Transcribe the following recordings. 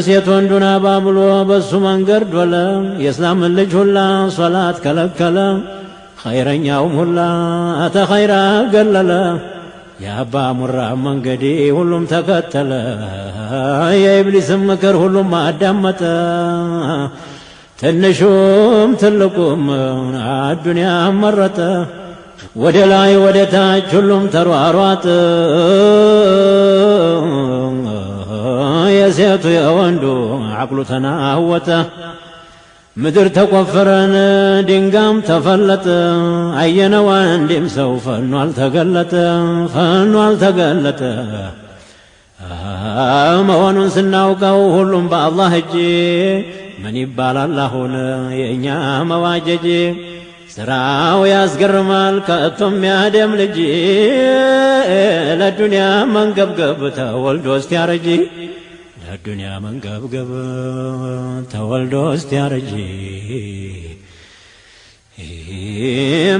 ሴት ወንዱን አባብሎ በሱ መንገድ ዶለ። የእስላምን ልጅ ሁላ ሶላት ከለከለ። ኸይረኛውም ሁላ ተኸይራ ገለለ። የአባ ሙራ መንገዴ ሁሉም ተከተለ። የኢብሊስም ምክር ሁሉም አዳመጠ። ትንሹም ትልቁም አዱንያ መረጠ። ወደ ላይ ወደ ታች ሁሉም ተሯሯጠ። የሴቱ የወንዱ ዓቅሉ ተናወጠ። ምድር ተቆፈረን ድንጋም ተፈለጠ። አየነው አንድም ሰው ፈኖ አልተገለጠ ፈኖ አልተገለጠ። መሆኑን ስናውቀው ሁሉም በአላህ እጅ ምን ይባላል አሁን የእኛ መዋጀጅ? ስራው ያስገርማል ከቶም ያደም ልጅ ለዱንያ መንገብገብ ተወልዶ እስቲያረጅ ለዱንያ መንገብገብ ተወልዶ እስቲያረጅ።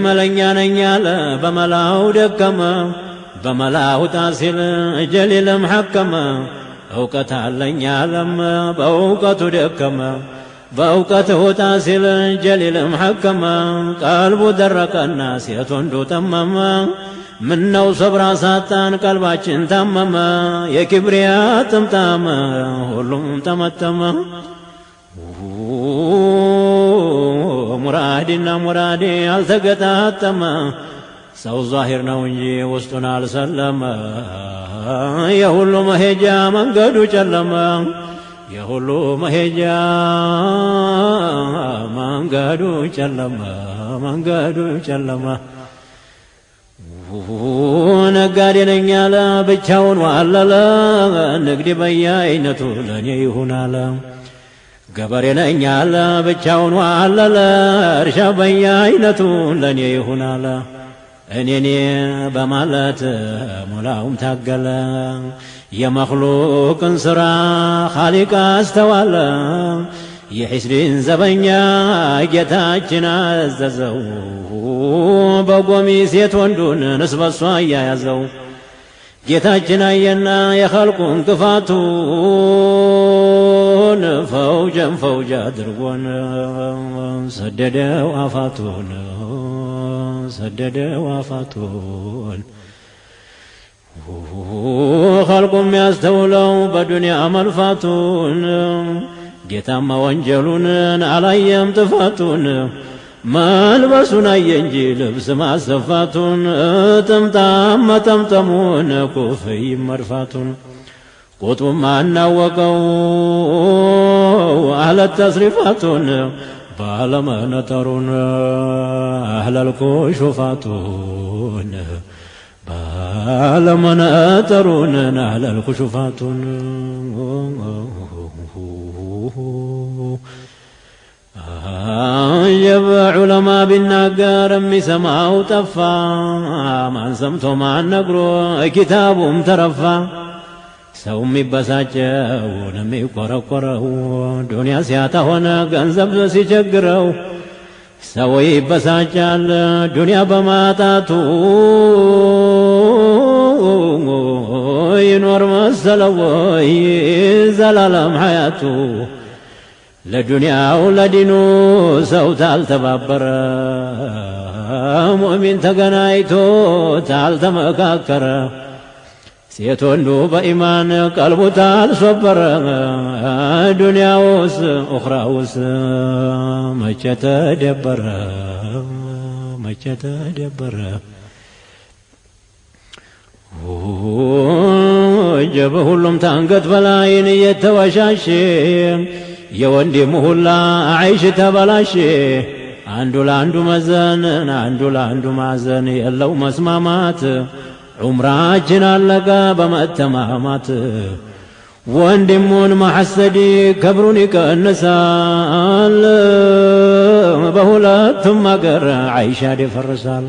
መለኛ ነኝ አለ በመላው ደከመ። በመላው ጣሲል ጀሊልም ሐከመ። እውቀት አለኝ አለም በእውቀቱ ደከመ። በእውቀት ውጣ ሲል ጀሊልም ሐከመ። ቀልቡ ደረቀና ሴት ወንዱ ጠመመ። ምነው ሰብራ ሳጣን ቀልባችን ታመመ። የኪብሪያ ጥምጣም ሁሉም ጠመጠመ። ሙራዲና ሙራዴ አልተገጣጠመ። ሰው ዛሂር ነው እንጂ ውስጡን አልሰለመ። የሁሉ መሄጃ መንገዱ ጨለመ። የሁሉ መሄጃ መንገዱ ጨለመ መንገዱ ጨለመ። ነጋዴ ነኝ አለ ብቻውን ዋለለ። ንግድ በየአይነቱ ለእኔ ይሁን አለ። ገበሬ ነኝ አለ ብቻውን ዋለለ። እርሻ በየአይነቱ ለእኔ ይሁን አለ። እኔኔ በማለት ሙላውም ታገለ። የመኽሉቅን ሥራ ኻሊቅ አስተዋለ። የሒስድን ዘበኛ ጌታችን አዘዘው። በጎሚ ሴት ወንዱን ንስበሷ እያያዘው ጌታችን አየና የኸልቁን ክፋቱን ፈውጀን ፈውጅ አድርጎን ሰደደው አፋቱን ሰደደው አፋቱን። ኸልቁ የሚያስተውለው በዱንያ መልፋቱን ጌታማ ወንጀሉን አላየም ጥፋቱን። መልበሱን አየ እንጂ ልብስ ማሰፋቱን ጥምጣም መጠምጠሙን ኩፍይ መድፋቱን። ቁጡም አናወቀው አህለ ተስሪፋቱን ባለመነጠሩን አህለል ኩሹፋቱን ባለመነጠሩን አህለል ኩሹፋቱን። ዑለማ ቢናገር የሚሰማው ጠፋ። ማን ሰምቶ ማን ነግሮ ኪታቡም ተረፋ። ሰው የሚበሳጨውን የሚቆረቆረው ዱንያ ሲያጣ ሆነ ገንዘብ ሲቸግረው። ሰው ይበሳጫል ዱንያ በማጣቱ ይኖር መሰለው ወይ ዘላለም ሐያቱ። ለዱንያው ለዲኑ ሰው ታልተባበረ ሙእሚን ተገናኝቶ ታልተመካከረ ሴት ወንዱ በኢማን ቀልቡ ታልሶበረ ዱንያውስ ኡኽራውስ መቼ ተደበረ መቼ ተደበረ። ሁሉም ታንገት በላይን እየተወሻሸ የወንድሙ ሁላ አይሽ ተበላሸ። አንዱ ለአንዱ መዘን አንዱ ለአንዱ ማዘን የለው መስማማት። ዑምራችን አለቀ በመተማማት። ወንድሙን ማሐሰድ ክብሩን ይቀንሳል። በሁለቱም አገር አይሻ ይፈርሳል።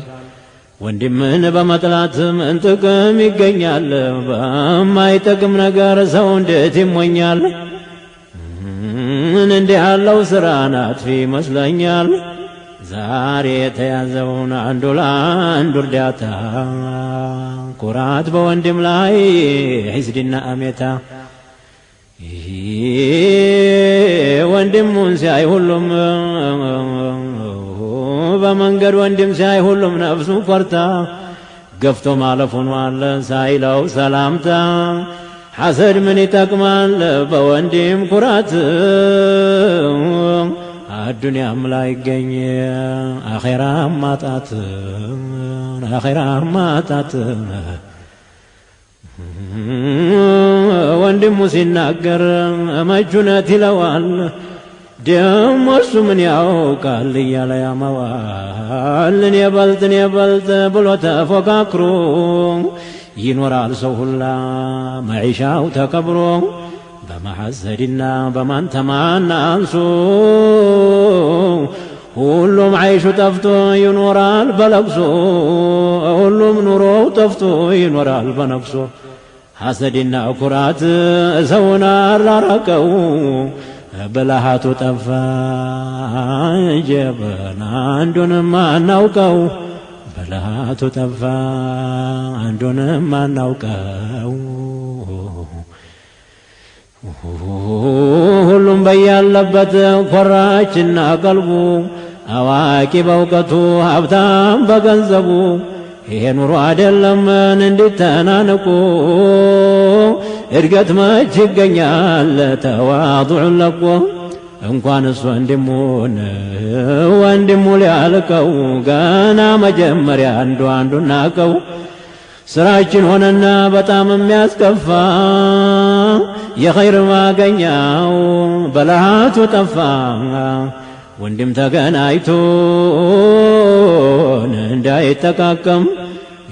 ወንድምን በመጥላት ምን ጥቅም ይገኛል? በማይጠቅም ነገር ሰው እንዴት ይሞኛል? እንዲህ ያለው ስራ ናጥፊ ይመስለኛል። ዛሬ የተያዘውን አንዱ ለአንዱ እርዳታ ኩራት በወንድም ላይ ሒስድና አሜታ። ወንድሙን ሲያይ ሁሉም በመንገድ ወንድም ሲያይ ሁሉም ነፍሱ ኮርታ ገፍቶ ማለፉን ዋለ ሳይለው ሰላምታ ሐሰድ ምን ይጠቅማል በወንድም ኩራት አዱንያም ላይ ይገኝ አኼራም ማጣት አኼራም ማጣት ወንድሙ ሲናገር መቹነት ይለዋል ደሞ እሱ ምን ያውቃል እያለ ያመዋል እኔ በልጥ እኔ በልጥ ብሎ ተፎካክሮ ይኖራል ሰው ሁላ መዒሻው ተከብሮ በመሐሰድና በማን ተማናንሶ ሁሉም ዓይሹ ጠፍቶ ይኖራል በለቅሶ ሁሉም ኑሮው ጠፍቶ ይኖራል በነፍሶ ሐሰድና ኩራት ሰውን አራራቀው ብልሃቱ ጠፋ ጀበና አንዱንም አናውቀው ብልሃቱ ጠፋ አንዱንም አናውቀው ሁሉም በያለበት ኮራችና ቀልቡ አዋቂ በእውቀቱ ሀብታም በገንዘቡ ይሄ ኑሮ አይደለም እንዲተናንቁ እድገት መች ይገኛል ተዋضዑን ለቆ እንኳንስ ወንድሙን ወንድሙ ሊያልቀው ገና መጀመሪያ አንዱ አንዱን ናቀው ስራችን ሆነና በጣም የሚያስከፋ የኸይር ማገኛው በልሃቱ ጠፋ ወንድም ተገናኝቶ እንዳይጠቃቀም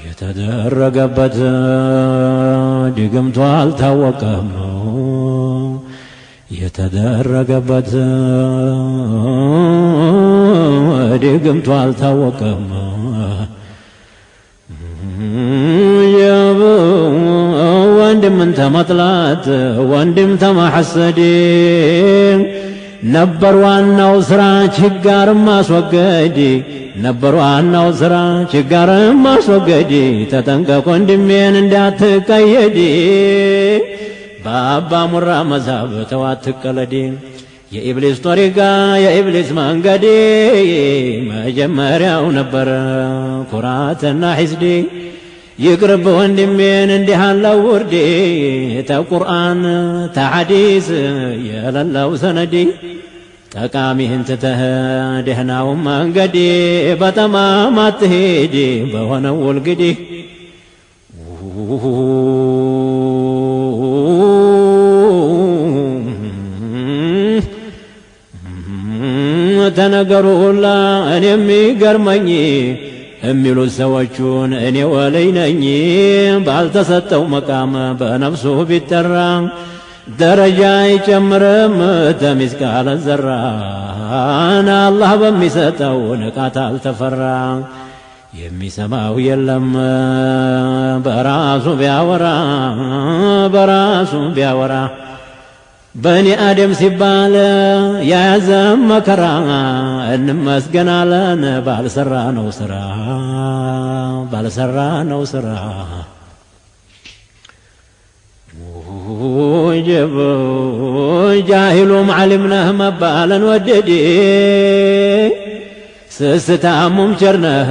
የተደረገበት ድግምቱ አልታወቀም የተደረገበት ድግምቱ አልታወቀም ወንድምን ተመጥላት ወንድም ተማሐሰድ ነበር ዋናው ስራ ችጋር ማስወገድ ነበር ዋናው ስራ ችጋር ማስወገድ ተጠንቀቅ ወንድሜን እንዳትቀየድ በአባ ሙራ መዛብ ተው አትቀለድ የኢብሊስ ጦሪቃ የኢብሊስ መንገድ መጀመሪያው ነበር ኩራትና ሒስድ ይቅርብ ወንድሜን እንዲህ አለው ውርዴ ተቁርአን ተሐዲስ የሌለው ሰነድ ጠቃሚህን ትተህ ደህናውን መንገድ በጠማማ አትሂድ በሆነው ውልግዲ ተነገሩ ሁላ እኔ የሚገርመኝ የሚሉት ሰዎቹን እኔ ወልይ ነኝ ባልተሰጠው መቃም በነፍሱ ቢጠራ ደረጃ አይጨምርም ተሚስቃለ ዘራን አላህ በሚሰጠው ንቃት አልተፈራ የሚሰማው የለም በራሱ ቢያወራ በራሱ ቢያወራ በኒ አደም ሲባል የያዘ መከራ እንመስገናለን ባልሰራ ነው ስራ ባልሰራ ነው ስራ ጃሂሉም ዓሊምነህ መባለን ወደዴ ስስታሙም ቸርነህ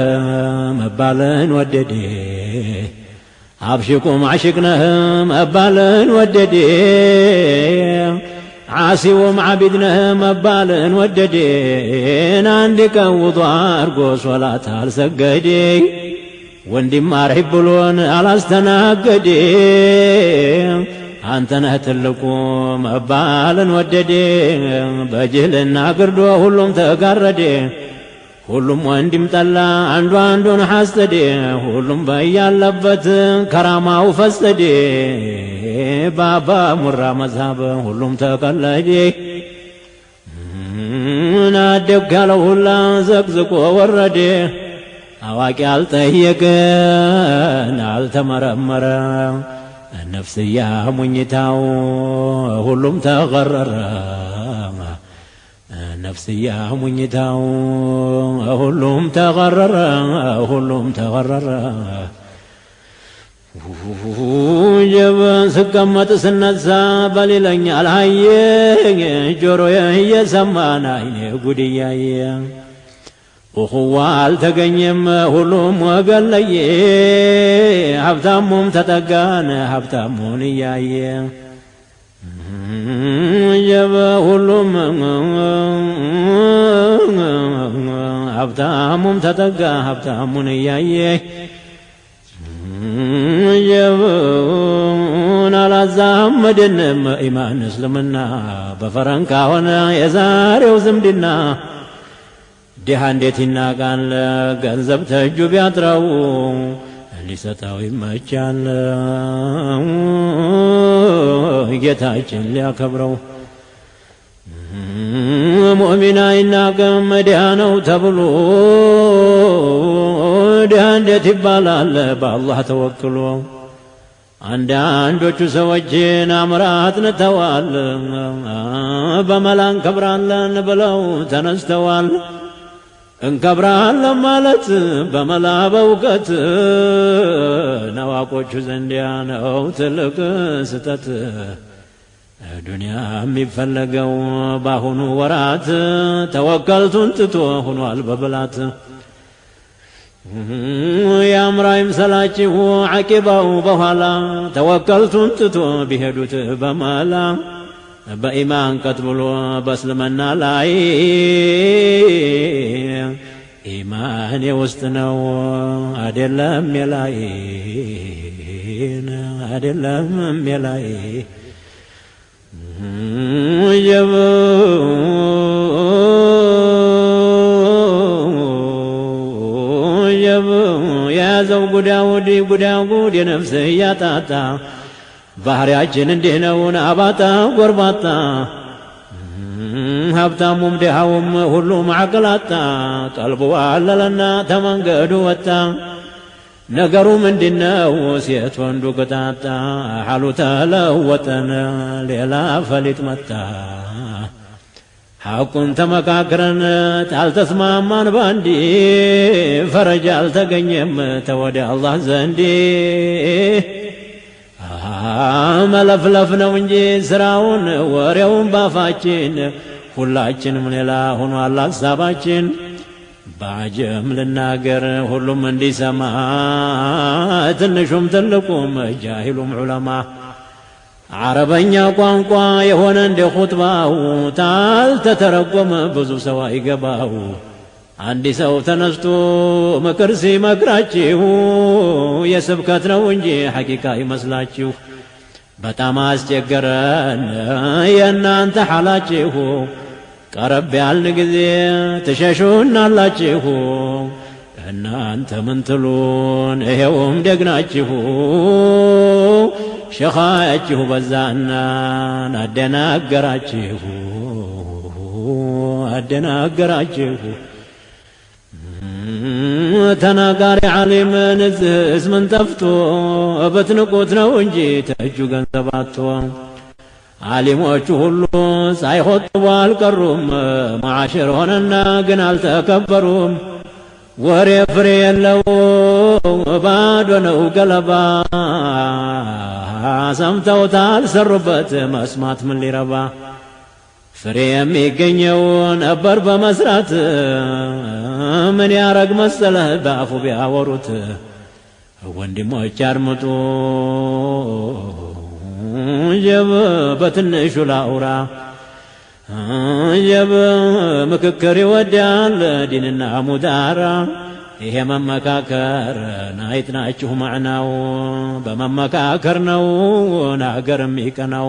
መባለን ወደዴ አብሽቁም ዓሽቅነህ መባለን ወደዴ ዓሲውም ዓቢድነህ መባለን ወደዴ አንድ ቀን ውዱእ አድርጎ ሶላት አልሰገዴ ወንድም አርሒብ ብሎን አላስተናገዴ አንተ ነህ ትልቁ መባልን ወደዴ በጅህልና ግርዶ ሁሉም ተጋረዴ ሁሉም ወንድም ጠላ አንዱ አንዱን ሐሰዴ ሁሉም በያለበት ከራማው ፈሰዴ ባባ ሙራ መዝሀብ ሁሉም ተቀለዴ ናደግ ያለው ሁላ ዘቅዝቆ ወረዴ አዋቂ አልጠየቀን አልተመረመረ ነፍስያ ሙኝታው ሁሉም ተገረረ ነፍስያ ሙኝታው ሁሉም ተገረረ ሁሉም ተገረረ ጀበን ስቀመጥ ስነሳ በሌለኛል ሀየ ጆሮዬ እየሰማን አይኔ ጉድ እያየ እኹዋ አልተገኘም ሁሉም ወገን ለየ ሀብታሙም ተጠጋን ሀብታሙን እያየ ጀበ ሁሉም ሀብታሙም ተጠጋ ሀብታሙን እያየ ጀበን አላዛመድንም ኢማን እስልምና በፈረንካ ሆነ የዛሬው ዝምድና። ድሃ እንዴት ይናቃል ገንዘብ ተእጁ ቢያጥረው ሊሰጠው ይመቻል ጌታችን ሊያከብረው። ሙእሚን አይናቅም ድሃ ነው ተብሎ ድሃ እንዴት ይባላል በአላህ ተወክሎ። አንዳንዶቹ ሰዎችን አምራ አጥንተዋል በመላ እንከብራለን ብለው ተነስተዋል። እንከብራለን ማለት በመላ በእውቀት ነዋቆቹ ዘንዲያ ነው ትልቅ ስተት። ዱንያ የሚፈለገው በአሁኑ ወራት ተወከልቱን ትቶ ሆኗል በብላት። የአምራ ይምሰላችሁ ዓቂባው በኋላ ተወከልቱን ትቶ ቢሄዱት በመላ በኢማን ቀጥ ብሎ በእስልምና ላይ ኢማን የውስጥ ነው አይደለም የላይ አይደለም የላይ። የያዘው ጉዳውድ ጉዳጉድ የነፍስ እያጣጣ ባህሪያችን እንዲህ ነውን አባጣ ጎርባጣ። ሀብታሙም ድሃውም ሁሉም አቅል አጣ ቀልቡ አለለና ተመንገዱ ወጣ። ነገሩ ምንድነው ሴት ወንዱ ቅጣጣ ሐሉ ተለወጠን ሌላ ፈሊጥ መጣ። ሐቁን ተመካክረን ታልተስማማን ባንዲ ፈረጃ አልተገኘም ተወደ አላህ ዘንዲ። መለፍለፍ ነው እንጂ ስራውን ወሬውን ባፋችን ሁላችንም ሌላ ሆኗል ሀሳባችን። በአጀም ልናገር ሁሉም እንዲሰማ ትንሹም ትልቁም ጃሂሉም ዑለማ። አረበኛ ቋንቋ የሆነ እንደ ኹጥባው ታልተተረጎመ ብዙ ሰው አይገባው። አንድ ሰው ተነስቶ ምክር ሲመክራችሁ የስብከት ነው እንጂ ሐቂቃ ይመስላችሁ። በጣም አስቸገረን የእናንተ ሐላችሁ ቀረብ ያልን ጊዜ ትሸሹናላችሁ። እናንተ ምን ትሉን ይሄውም ደግናችሁ ሸኻያችሁ በዛና አደናገራችሁ አደናገራችሁ። ተናጋሪ ዓሊም ንዝህስ ምን ጠፍቶ በትንቁት ነው እንጂ ተእጁ ገንዘብ አጥቶ። ዓሊሞቹ ሁሉ ሳይሆጥቡ አልቀሩም ማዓሽር ሆነና ግን አልተከበሩም። ወሬ ፍሬ የለው ባዶ ነው ገለባ ሰምተውት አልሰሩበት መስማት ምን ሊረባ። ፍሬ የሚገኘው ነበር በመስራት ምን ያረግ መሰለህ በአፉ ቢያወሩት። ወንድሞች አድምጡ ጀብ በትንሹ ላውራ ጀብ ምክክር ይወዳል ዲንና ሙዳራ። ይሄ መመካከር ናይጥናችሁ ማዕናው በመመካከር ነው ናገር የሚቀናው።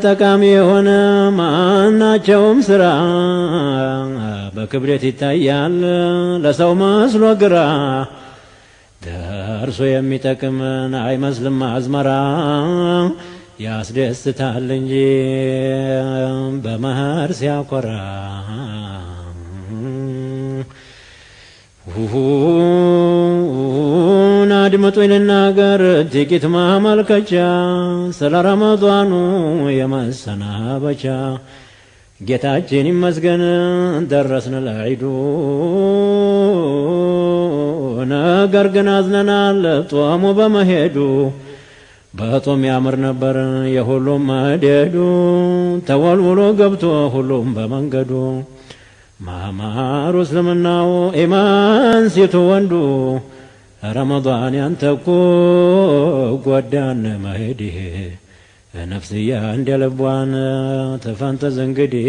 ጠቃሚ የሆነ ማናቸውም ስራ በክብደት ይታያል ለሰው መስሎ ግራ። ደርሶ የሚጠቅምን አይመስልም አዝመራ ያስደስታል እንጂ በመኸር ሲያኮራ። አድምጡኝ ልናገር ጥቂት ማመልከቻ ስለ ረመዷኑ የመሰናበቻ። ጌታችን ይመስገን ደረስን ለዒዱ፣ ነገር ግን አዝነናል ጦሙ በመሄዱ። በጦም ያምር ነበር የሁሉም መደዱ፣ ተወልውሎ ገብቶ ሁሉም በመንገዱ። ማማሩ እስልምናው ኢማን ሴቱ ወንዱ፣ ረመዳን ያንተ እኮ ጎዳን መሄድህ። ነፍስያ እንደ ልቧን ተፈንጠዝ እንግዲህ።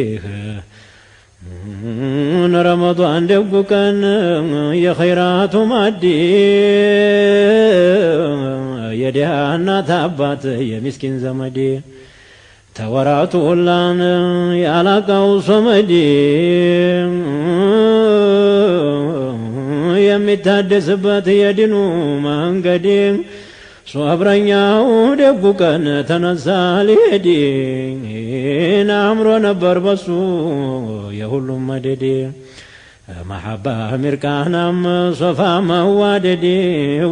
ረመዳን ደጉ ቀን የኸይራቱ ማዲ፣ የድሃ እናት አባት የሚስኪን ዘመዴ፣ ተወራቱ ሁላን ያላቀው ሶመዲ፣ የሚታደስበት የዲኑ መንገድ። ሶብረኛው ደጉ ቀን ተነሳ ሊሄድ፣ አምሮ ነበር በሱ የሁሉም መደድ። መሐባ ሚርቃናም ሶፋ መዋደድ፣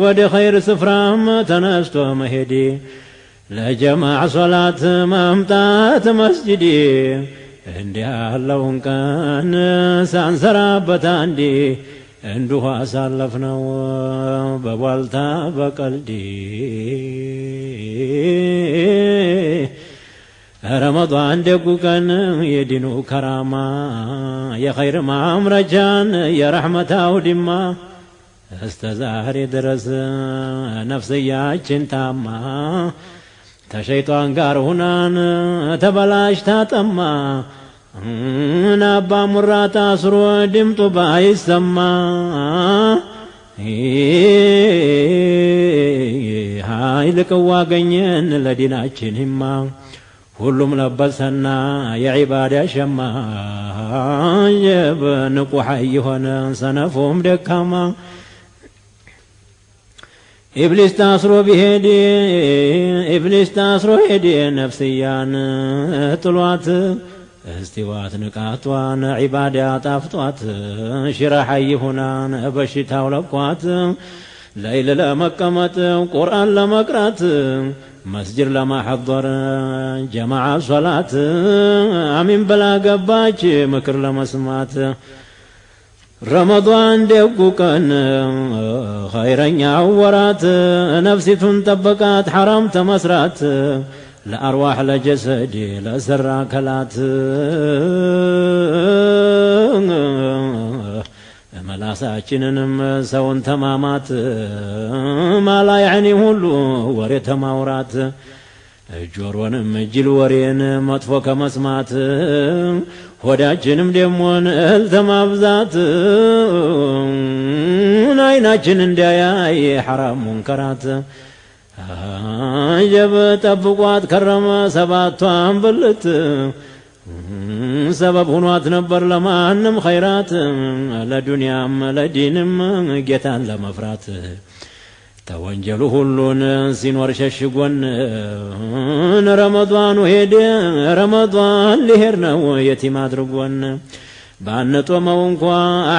ወደ ኸይር ስፍራም ተነስቶ መሄድ፣ ለጀማዕ ሶላት መምጣት መስጅድ። እንዲህ ያለውን ቀን ሳንሰራበት አንዴ እንዲሁ አሳለፍነው በቧልታ በቀልድ። ረመዳን ደጉ ቀን የዲኑ ከራማ፣ የኸይር ማምረጃን የረሕመት አውድማ፣ እስተ ዛሬ ድረስ ነፍስያችን ታማ ተሸይጧን ጋር ሁናን ተበላሽ ታጠማ። አባ ሙራ ታስሮ ድምጡ ባይሰማ፣ ኃይል ቅዋ አገኘን ለዲናችን ሂማ። ሁሉም ለበሰና የዒባዳ ሸማ፣ ንቁ ሐይ ሆነ ሰነፉም ደካማ። ኢብሊስ ታስሮ ቢሄድ፣ ኢብሊስ ታስሮ ሄድ ነፍስያን ጥሏት፣ እስቲዋት ንቃቷን ዒባዳ ጣፍጧት፣ ሽራ ሐይ ሁናን በሽታው ለቋት፣ ለይል ለመቀመጥ ቁርአን ለመቅራት መስጅድ ለማሐضር ጀማዓ ሶላት አሚን ብላ ገባች ምክር ለመስማት። ረመዳን ደጉ ቀን ኸይረኛው ወራት፣ ነፍሲቱን ጠበቃት ሐራም ተመስራት፣ ለአርዋሕ ለጀሰድ ለሰራ ከላት። መላሳችንንም ሰውን ተማማት ማላ ያዕኒ ሁሉ ወሬ ተማውራት፣ ጆሮንም ጅል ወሬን መጥፎ ከመስማት፣ ሆዳችንም ደሞን እህል ተማብዛት፣ አይናችን እንዲያያይ ሐራም ሙንከራት። ጀብ ጠብቋት ከረመ ሰባቷን ብልት፣ ሰበብ ሁኗት ነበር ለማንም ኸይራት፣ ለዱንያም ለዲንም ጌታን ለመፍራት። ተወንጀሉ ሁሉን ሲኖር ሸሽጎን ረመዷኑ ሄደ፣ ረመዷን ሊሄድ ነው የቲም አድርጎን። ባንጦመው እንኳ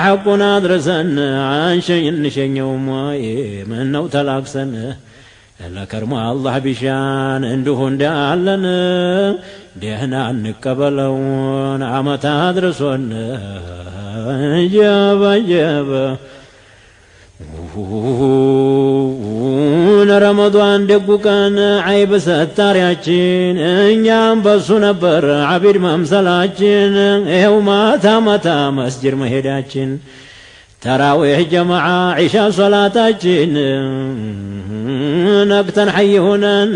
ሐቁን አድርሰን አንሸኝ እንሸኘውም ወይ ምነው ተላቅሰን? ለከርሞ አላህ ቢሻን እንዲሁ እንዳለን ደህና እንቀበለውን አመት አድርሶን። ጀበ ጀበ ረመዷን ደጉ ቀን ዓይብ ሰታሪያችን፣ እኛም በሱ ነበር አቢድ መምሰላችን። ይኸው ማታ ማታ መስጅድ መሄዳችን፣ ተራዊሕ ጀማዓ ዒሻ ሶላታችን፣ ነቅተን ሐይ ሆነን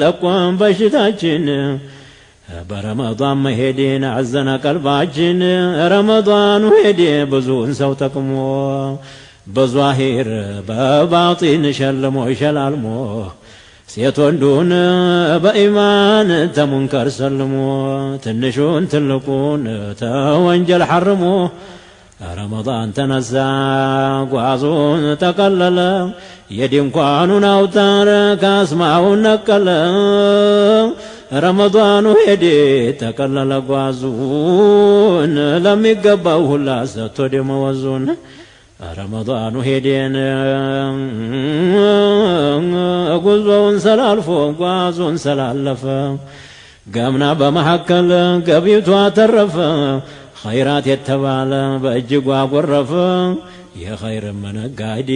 ለቆን በሽታችን። በረመዷን መሄድን አዘነ ቀልባችን። ረመዷኑ ሄደ ብዙውን ሰው ጠቅሞ፣ በዟሂር በባጢን ሸልሞ ሸላልሞ፣ ሴት ወንዱን በኢማን ተሙንከር ሰልሞ፣ ትንሹን ትልቁን ተወንጀል ሐርሞ። ረመዳን ተነሳ ጓዙን ጠቀለለ፣ የድንኳኑን አውታር ካስማውን ነቀለ። ረመዳኑ ሄደ ጠቀለለ ጓዙን፣ ለሚገባው ሁላ ሰጥቶ ደመወዙን። ረመዳኑ ሄደን ጉዞውን ሰላልፎ ጓዙን ሰላለፈ፣ ገምና በመሐከል ገቢቷ ተረፈ፣ ኸይራት የተባለ በእጅጉ አጎረፈ። የኸይር ነጋዴ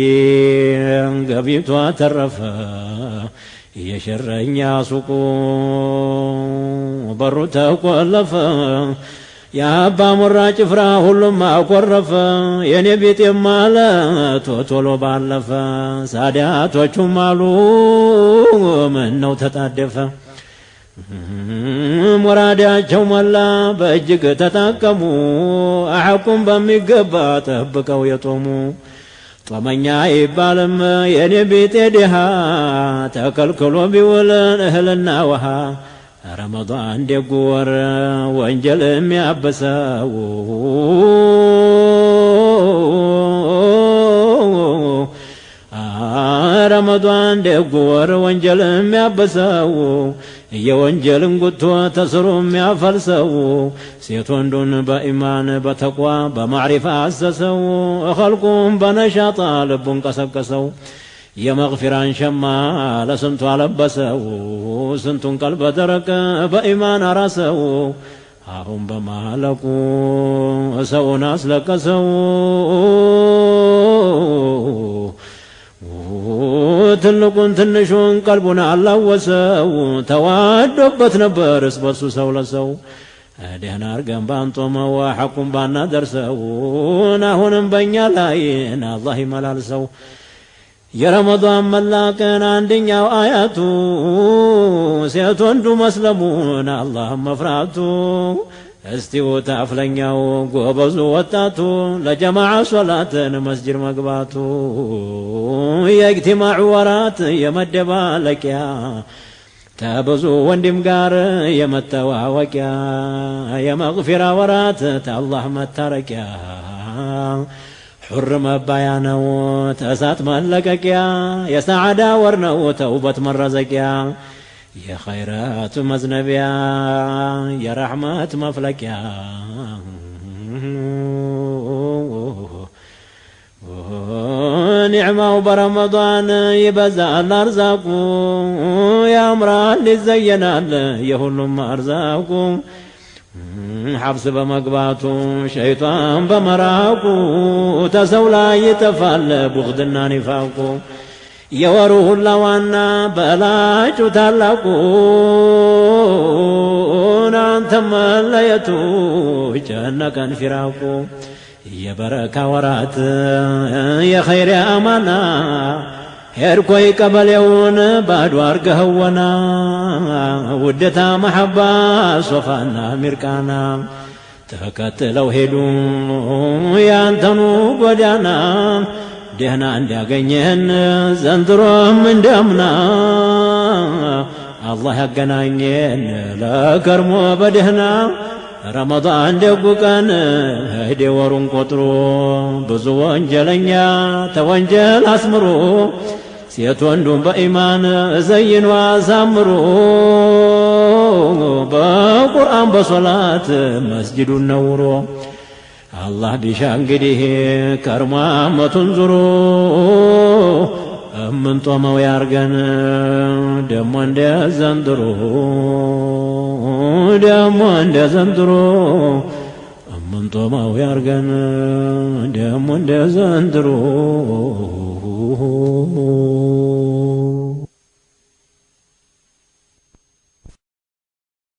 ገቢቷ ተረፈ፣ የሸረኛ ሱቁ በሩ ተቆለፈ። የአባ ሞራ ጭፍራ ሁሉም አኮረፈ፣ የኔ ቢጤም አለ ቶቶሎ ባለፈ። ሳዳቶቹም አሉ ምን ነው ተጣደፈ? ሙራዳቸው ሞላ በእጅግ ተጠቀሙ፣ አሐቁም በሚገባ ጠብቀው የጦሙ። ጦመኛ አይባልም የኔ ቢጤ ድሃ፣ ተከልክሎ ቢውልን እህልና ውሃ። ረመዳን ደጉ ወር ወንጀል የሚያብሰው፣ ረመዳን ደጉ ወር ወንጀል የሚያብሰው፣ የወንጀልን ጉቶ ተስሩ የሚያፈልሰው፣ ሴት ወንዱን በኢማን በተቋ በማዕሪፋ አሰሰው፣ ኸልቁን በነሻጣ ልቡን ቀሰቀሰው። የመግፊራን ሸማ ለስንቱ አለበሰው፣ ስንቱን ቀልበ ደረቅ በኢማን አራሰው። አሁን በማለቁ ሰውን አስለቀሰው። ትልቁን ትንሹን ቀልቡን አላወሰው። ተዋዶበት ነበር እስበሱ ሰው ለሰው። ደህና አርገን ባንጦመው ሐቁን ባናደርሰው፣ አሁንም በእኛ ላይ አላህ ይመላልሰው። የረመዳን መላቅን አንደኛው አያቱ፣ ሴት ወንዱ መስለሙን አላህ መፍራቱ። እስቲው ታፍለኛው ጎበዙ ወጣቱ ለጀማዓ ሶላትን መስጅድ መግባቱ፣ የእጅትማዑ ወራት የመደባለቂያ፣ ተብዙ ወንድም ጋር የመተዋወቂያ፣ የመግፊራ ወራት ተአላህ መታረቂያ፣ ሑር መባያ ነው ተእሳት መለቀቂያ፣ የሰዓዳ ወር ነው ተውበት መረዘቂያ፣ የኸይራት መዝነቢያ የረሕመት መፍለቂያ። ኒዕማው በረመዳን ይበዛል አርዛቁ፣ ያምራል ይዘየናል የሁሉም አርዛቁ። ሐብስ በመግባቱ ሸይጣን በመራቁ፣ ተሰው ላይ ይጠፋል ቡግድና ኒፋቁ። የወሩ ሁላ ዋና በላጩ ታላቁ፣ ናንተ መለየቱ ጨነቀን ፊራቁ። የበረካ ወራት የኸይር አማና፣ ሄድኮይ ቀበሌውን ባዶ አርገኸወና። ውደታ መሐባ ሶፋና ሚርቃና ተከትለው ሄዱ ያንተኑ ጎዳና። ደህና እንዲያገኘን ዘንድሮም እንደምና አላህ ያገናኘን ለከርሞ በደህና። ረመዳን ደጉ ቀን ሄደ ወሩን ቆጥሮ፣ ብዙ ወንጀለኛ ተወንጀል አስምሮ፣ ሴት ወንዱን በኢማን ዘይኖ አሳምሮ፣ በቁርአን በሶላት መስጅዱን ነውሮ። አላህ ቢሻ እንግዲህ ከርሞ አመቱን ዙሮ እምንጦመው ያርገን ደሞ እንደ ዘንድሮ፣ ደሞ እንደ ዘንድሮ እምንጦመው ያርገን ደሞ እንደ ዘንድሮ።